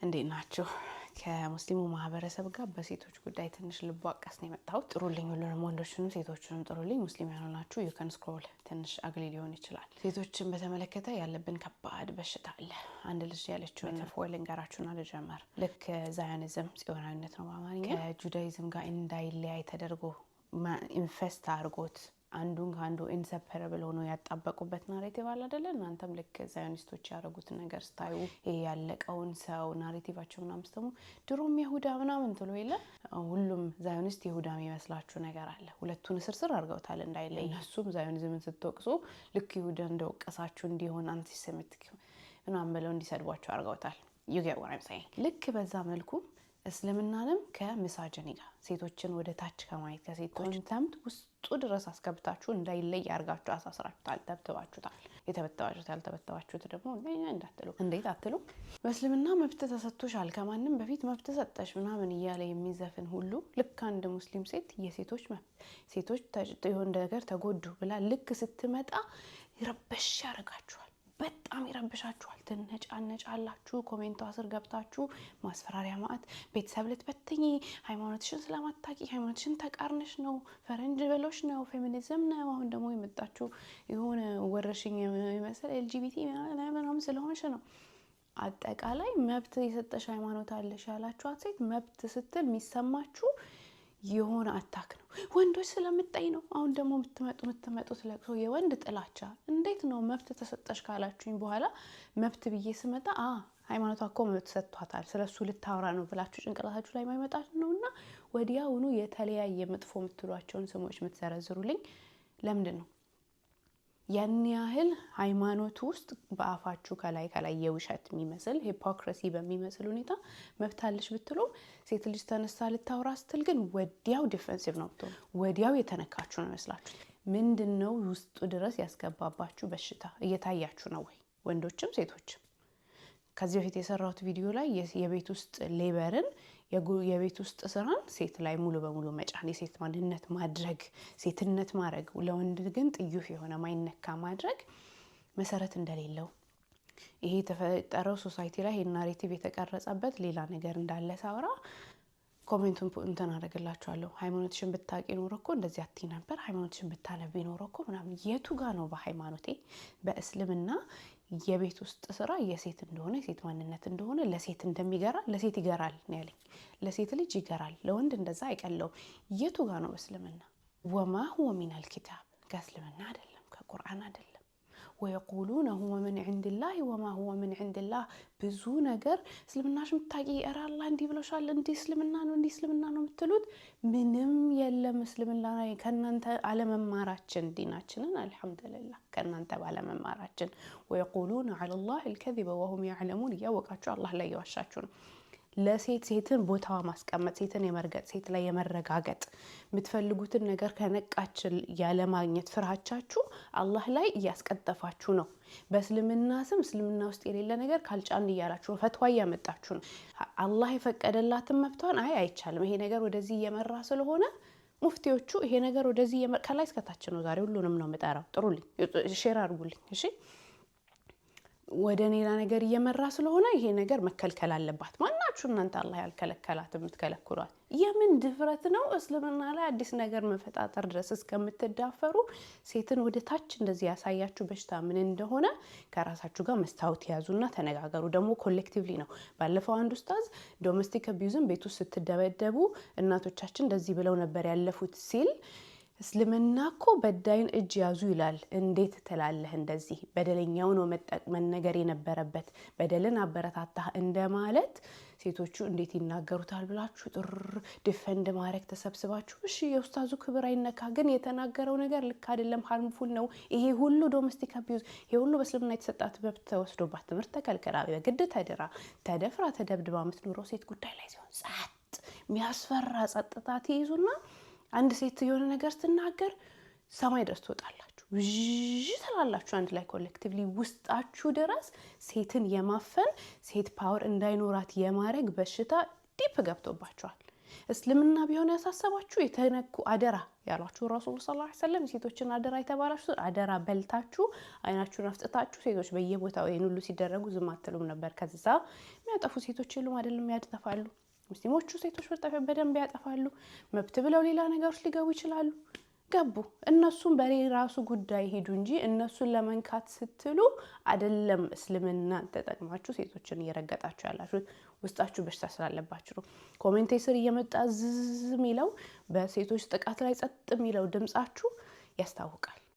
እንዴት ናችሁ? ከሙስሊሙ ማህበረሰብ ጋር በሴቶች ጉዳይ ትንሽ ልቧቀስ ነው የመጣሁት። ጥሩልኝ፣ ሁሉንም ወንዶችንም ሴቶችንም ጥሩልኝ። ሙስሊም ያልሆናችሁ you can scroll፣ ትንሽ ugly ሊሆን ይችላል። ሴቶችን በተመለከተ ያለብን ከባድ በሽታ አለ። አንድ ልጅ ያለችውን metaphor ልንገራችሁና ልጀምር። ልክ Zionism፣ ጽዮናዊነት ነው በአማርኛ፣ ከ Judaism ጋር እንዳይለያይ ተደርጎ infest አድርጎት አንዱን ከአንዱ inseparable ሆኖ ያጣበቁበት narrative አለ አይደለ? እናንተም ልክ Zionist ኦች ያደረጉትን ነገር ስታዩ፣ ይሄ ያለቀውን ሰው narrative ኣቸው ምናምን ስትሰሙ ድሮም ይሁዳ ምናምን ትሎ የለ፣ ሁሉም Zionist ይሁዳ የሚመስላችሁ ነገር አለ። ሁለቱን እስርስር አድርገውታል እንዳይለይ። እነሱም Zionism ን ስትወቅሱ ልክ ይሁዳ እንደወቀሳችሁ እንዲሆን antisemitic ምናምን ብለው እንዲሰድቧቸው አድርገውታል። You get what I'm saying? ልክ በዛ መልኩ እስልምናንም ከ misogyny ጋር፣ ሴቶችን ወደ ታች ከማየት፣ ከሴቶች contempt ውስጡ ድረስ አስገብታችሁ እንዳይለይ አድርጋችሁ አሳስራችሁታል፣ ተብትባችሁታል። የተበተባችሁት ያልተበተባችሁት ደግሞ እንዳትሉ፣ እንዴት አትሉ። በእስልምና መብት ተሰጥቶሻል፣ ከማንም በፊት መብት ሰጠሽ ምናምን እያለ የሚዘፍን ሁሉ ልክ አንድ ሙስሊም ሴት የሴቶች መብት፣ ሴቶች የሆነ ነገር ተጎዱ ብላ ልክ ስትመጣ ረበሽ ያደርጋችኋል። በጣም ይረብሻችኋል። ትነጫነጫላችሁ። Comment ኧ ስር ገብታችሁ ማስፈራሪያ ማዕት፣ ቤተሰብ ልትበትኝ፣ ሃይማኖትሽን ስለማታቂ፣ ሃይማኖትሽን ተቃርነሽ ነው፣ ፈረንጅ በሎሽ ነው፣ ፌሚኒዝም ነው። አሁን ደግሞ የመጣችሁ የሆነ ወረርሽኝ የሚመስል LGBT ምናምን ስለሆንሽ ነው። አጠቃላይ መብት የሰጠሽ ሃይማኖት አለሽ ያላችኋት ሴት መብት ስትል የሚሰማችሁ የሆነ attack ነው። ወንዶች ስለምጠይ ነው። አሁን ደግሞ የምትመጡት ለቅሶ የወንድ ጥላቻ። እንዴት ነው መብት ተሰጠሽ ካላችሁኝ በኋላ መብት ብዬ ስመጣ ሃይማኖቷ እኮ መብት ሰጥቷታል፣ ስለሱ ልታወራ ነው ብላችሁ ጭንቅላታችሁ ላይ ማይመጣ ነው እና ወዲያውኑ የተለያየ መጥፎ የምትሏቸውን ስሞች የምትዘረዝሩልኝ ለምንድን ነው? ያን ያህል ሃይማኖት ውስጥ በአፋችሁ ከላይ ከላይ የውሸት የሚመስል hypocrisy በሚመስል ሁኔታ መብት አለሽ ብትሉ ሴት ልጅ ተነሳ ልታወራ ስትል ግን ወዲያው defensive ነው የምትሆኑ። ወዲያው የተነካችሁ ነው ይመስላችሁ። ምንድን ነው ውስጡ ድረስ ያስገባባችሁ በሽታ እየታያችሁ ነው ወይ? ወንዶችም ሴቶችም። ከዚህ በፊት የሰራሁት ቪዲዮ ላይ የቤት ውስጥ labor ን፣ የቤት ውስጥ ስራን ሴት ላይ ሙሉ በሙሉ መጫን፣ የሴት ማንነት ማድረግ፣ ሴትነት ማድረግ፣ ለወንድ ግን ጥዩፍ የሆነ ማይነካ ማድረግ መሰረት እንደሌለው፣ ይሄ የተፈጠረው society ላይ ይሄ narrative የተቀረጸበት ሌላ ነገር እንዳለ ሳውራ comment ኡን እንትን አደርግላችኋለሁ። ሃይማኖትሽን ብታቂ ኖሮ እኮ እንደዚህ አትይ ነበር፣ ሃይማኖትሽን ብታነቢ ኖሮ እኮ ምናምን። የቱ ጋ ነው በሃይማኖቴ በእስልምና የቤት ውስጥ ስራ የሴት እንደሆነ፣ የሴት ማንነት እንደሆነ፣ ለሴት እንደሚገራ? ለሴት ይገራል ነው ያለኝ። ለሴት ልጅ ይገራል፣ ለወንድ እንደዛ አይቀለውም። የቱ ጋ ነው በእስልምና? وما هو من الكتاب፣ ከእስልምና አይደለም፣ ከቁርአን አይደለም። ويقولون هو من عند الله وما هو من عند الله። ብዙ ነገር እስልምናሽ ምታቂ፣ ኧረ አላህ እንዲህ ብሎሻል፣ እንዲህ እስልምና ነው፣ እንዲህ እስልምና ነው የምትሉት ምንም የለም። እስልምና ላይ ከእናንተ አለመማራችን ዲናችንን፣ አልሐምዱሊላህ ከእናንተ ባለመማራችን። ويقولون على الله الكذب وهم يعلمون፣ እያወቃችሁ አላህ ላይ እየዋሻችሁ ነው። ለሴት ሴትን ቦታዋ ማስቀመጥ፣ ሴትን የመርገጥ፣ ሴት ላይ የመረጋገጥ የምትፈልጉትን ነገር ከነቃችን ያለማግኘት ፍርሃቻችሁ አላህ ላይ እያስቀጠፋችሁ ነው። በእስልምና ስም እስልምና ውስጥ የሌለ ነገር ካልጫን እያላችሁ ነው። ፈትዋ እያመጣችሁ ነው። አላህ የፈቀደላትን መብቷን አይ አይቻልም፣ ይሄ ነገር ወደዚህ እየመራ ስለሆነ፣ ሙፍቲዎቹ ይሄ ነገር ወደዚህ ከላይ እስከታች ነው። ዛሬ ሁሉንም ነው የምጠራው። ጥሩልኝ፣ share አድርጉልኝ። እሺ፣ ወደ ሌላ ነገር እየመራ ስለሆነ ይሄ ነገር መከልከል አለባት። ማናችሁ እናንተ አላህ ያልከለከላት የምትከለክሏት? የምን ድፍረት ነው? እስልምና ላይ አዲስ ነገር መፈጣጠር ድረስ እስከምትዳፈሩ ሴትን ወደ ታች እንደዚህ ያሳያችሁ በሽታ ምን እንደሆነ ከራሳችሁ ጋር መስታወት ያዙና ተነጋገሩ። ደግሞ collectively ነው። ባለፈው አንድ ኡስታዝ domestic abuse ን ቤት ውስጥ ስትደበደቡ እናቶቻችን እንደዚህ ብለው ነበር ያለፉት ሲል እስልምና እኮ በዳይን እጅ ያዙ ይላል። እንዴት ትላለህ እንደዚህ? በደለኛው ነው መነገር የነበረበት፣ በደልን አበረታታህ እንደማለት ሴቶቹ እንዴት ይናገሩታል ብላችሁ ጥር defend ማድረግ ተሰብስባችሁ፣ እሺ የኡስታዙ ክብር አይነካ፣ ግን የተናገረው ነገር ልክ አይደለም፣ harmful ነው። ይሄ ሁሉ domestic abuse፣ ይሄ ሁሉ በእስልምና የተሰጣት መብት ተወስዶባት፣ ትምህርት ተከልክላ፣ በግድ ተድራ፣ ተደፍራ፣ ተደብድባ የምትኖረው ሴት ጉዳይ ላይ ሲሆን ጸጥ፣ የሚያስፈራ ጸጥታ ትይዙና አንድ ሴት የሆነ ነገር ስትናገር ሰማይ ድረስ ትወጣላችሁ፣ ውዥ ትላላችሁ። አንድ ላይ collectively ውስጣችሁ ድረስ ሴትን የማፈን፣ ሴት power እንዳይኖራት የማድረግ በሽታ deep ገብቶባችኋል። እስልምና ቢሆን ያሳሰባችሁ፣ የተነኩ አደራ ያሏችሁ ረሱል ሰለላሁ ዐለይሂ ወሰለም፣ ሴቶችን አደራ የተባላችሁ አደራ በልታችሁ፣ አይናችሁን አፍጥታችሁ ሴቶች በየቦታው ይህን ሁሉ ሲደረጉ ዝም አትሉም ነበር። ከዛ የሚያጠፉ ሴቶች የሉም አይደለም፣ ያጠፋሉ። ሙስሊሞቹ ሴቶች በደንብ ያጠፋሉ። መብት ብለው ሌላ ነገሮች ሊገቡ ይችላሉ። ገቡ። እነሱም በራሱ ጉዳይ ሂዱ እንጂ እነሱን ለመንካት ስትሉ አይደለም። እስልምናን ተጠቅማችሁ ሴቶችን እየረገጣችሁ ያላችሁት ውስጣችሁ በሽታ ስላለባችሁ ነው። Comment ስር እየመጣ ዝዝ የሚለው፣ በሴቶች ጥቃት ላይ ጸጥ የሚለው ድምጻችሁ ያስታውቃል።